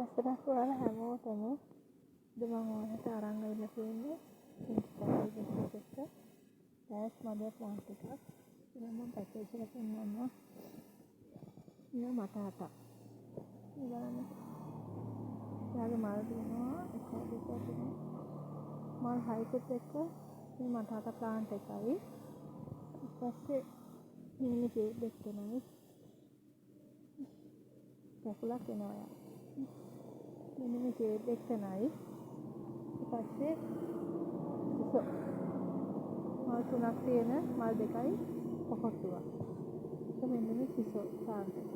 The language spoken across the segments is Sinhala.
දවසක් ඔයාලා හැමෝටම. අද මම ඔයාලට අරන් ඇවිල්ලා තියෙන්නේ පුංචි පැකේජ් එකක් එක්ක කෑෂ් මදර් ප්ලාන්ට් එකක්. ඉතින් මම පැකේජ් එක පෙන්නන්නම්. මේ මට හතක්. මේ බලන්න. එයාගේ මල් තියෙනවා 1 2 3 මල් හයකුත් එක්ක මේ මට හත ප්ලාන්ට් එකයි. ඊට පස්සේ මෙන්න ෂේඩ් එක තුනයි. කකුලක් එනවා යා. මෙන්න මේ ෂේඩ් එක තුනයි. ඊට පස්සේ සිසෝ මල් තුනක් තියෙන මල් දෙකයි පොහොට්ටුවක්. ඒක මෙන්න මේ සිසෝ ප්ලාන්ට් එක.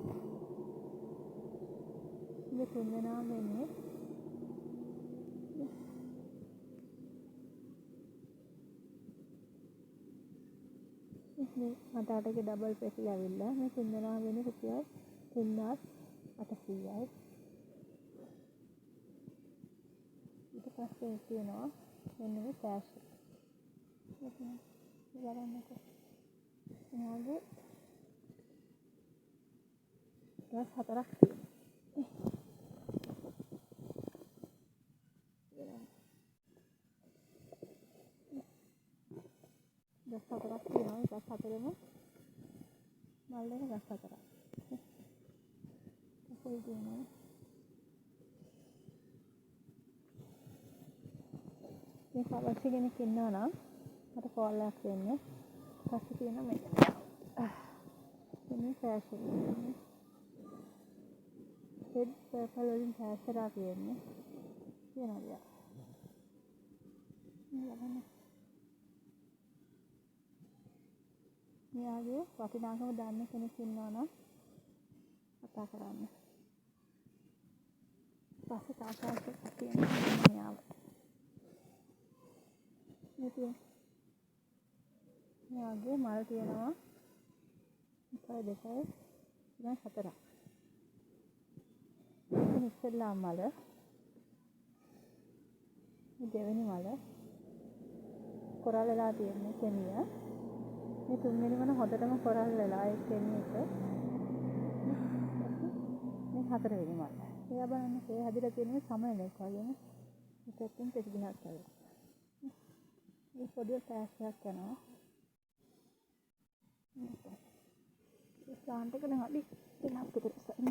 මේ තුන් දෙනාම වෙන්නේ මේ මට අටක ඩබල් පෙට්ටි ඇවිල්ලා මේ තුන් දෙනාම වෙන්නේ රුපියල් 3800යි. ඊට පස්සේ තියෙනවා මෙන්න මේ කෑෂ් එක. මේ බලන්නකෝ. එයාගේ ගස් හතරක් තියෙනවා. ගස් හතරක් තියෙනවා. ඒ ගස් හතරෙම මල් වෙන ගස් හතරක්. කකුල් තියෙනවා. මේක අවශ්‍ය කෙනෙක් ඉන්නවා නම් මට කෝල් එකක් දෙන්න. පස්සේ තියෙනවා මෙන්න මේ ෆෑෂ් එක. රෙඩ් පර්පල් වලින් ෆෑෂ් කරලා තියෙන්නේ. තියෙනවා යා. මේ බලන්න. මෙයාගේ වටිනාකම දන්න කෙනෙක් ඉන්නවා නම් කතා කරන්න. පස්සේ තව ෆෑෂ් එකක් තියෙනවා මෙයාව. මේ තියෙන. මෙයාගේ මල් තියෙනවා 1 2 3 4ක්. මේ ඉස්සෙල්ලාම මල. මේ දෙවෙනි මල. කොරල් වෙලා තියෙන්නේ කෙමිය. මේ තුන්වෙනි මල හොඳටම කොරල් වෙලා ඒ කෙමිය එක. මේ හතරවෙනි මල. එයා බලන්න ඒ හැදිලා තියෙන්නේ සමනලෙක් වගේම. මේ පැත්තෙන් පෙති ගහක් වගේ. මේ පොඩි ෆෑෂ් එකක් යනවා. මේ ප්ලාන්ට් එක නම් අඩි 3ක් විතර ඉස්සරහින්.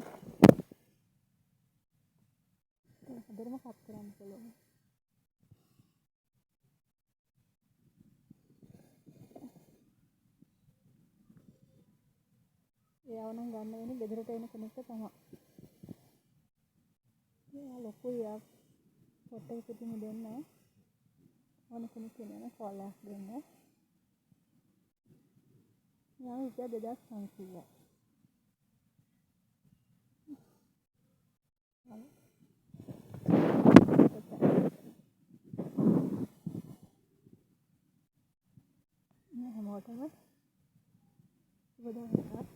ඒක හොඳටම කට් කරන්න පුළුවන්. එයාව නම් ගන්න වෙන්නේ ගෙදරට එන කෙනෙක්ට තමයි. එයා ලොකුයි එයා පොට් එක පිටින් දෙන්නේ. ඕන කෙනෙක් ඉන්නවා නම් කෝල් එකක් දෙන්න. එයා රුපියල් 2500යි. හැමෝටම සුබ දවසක්.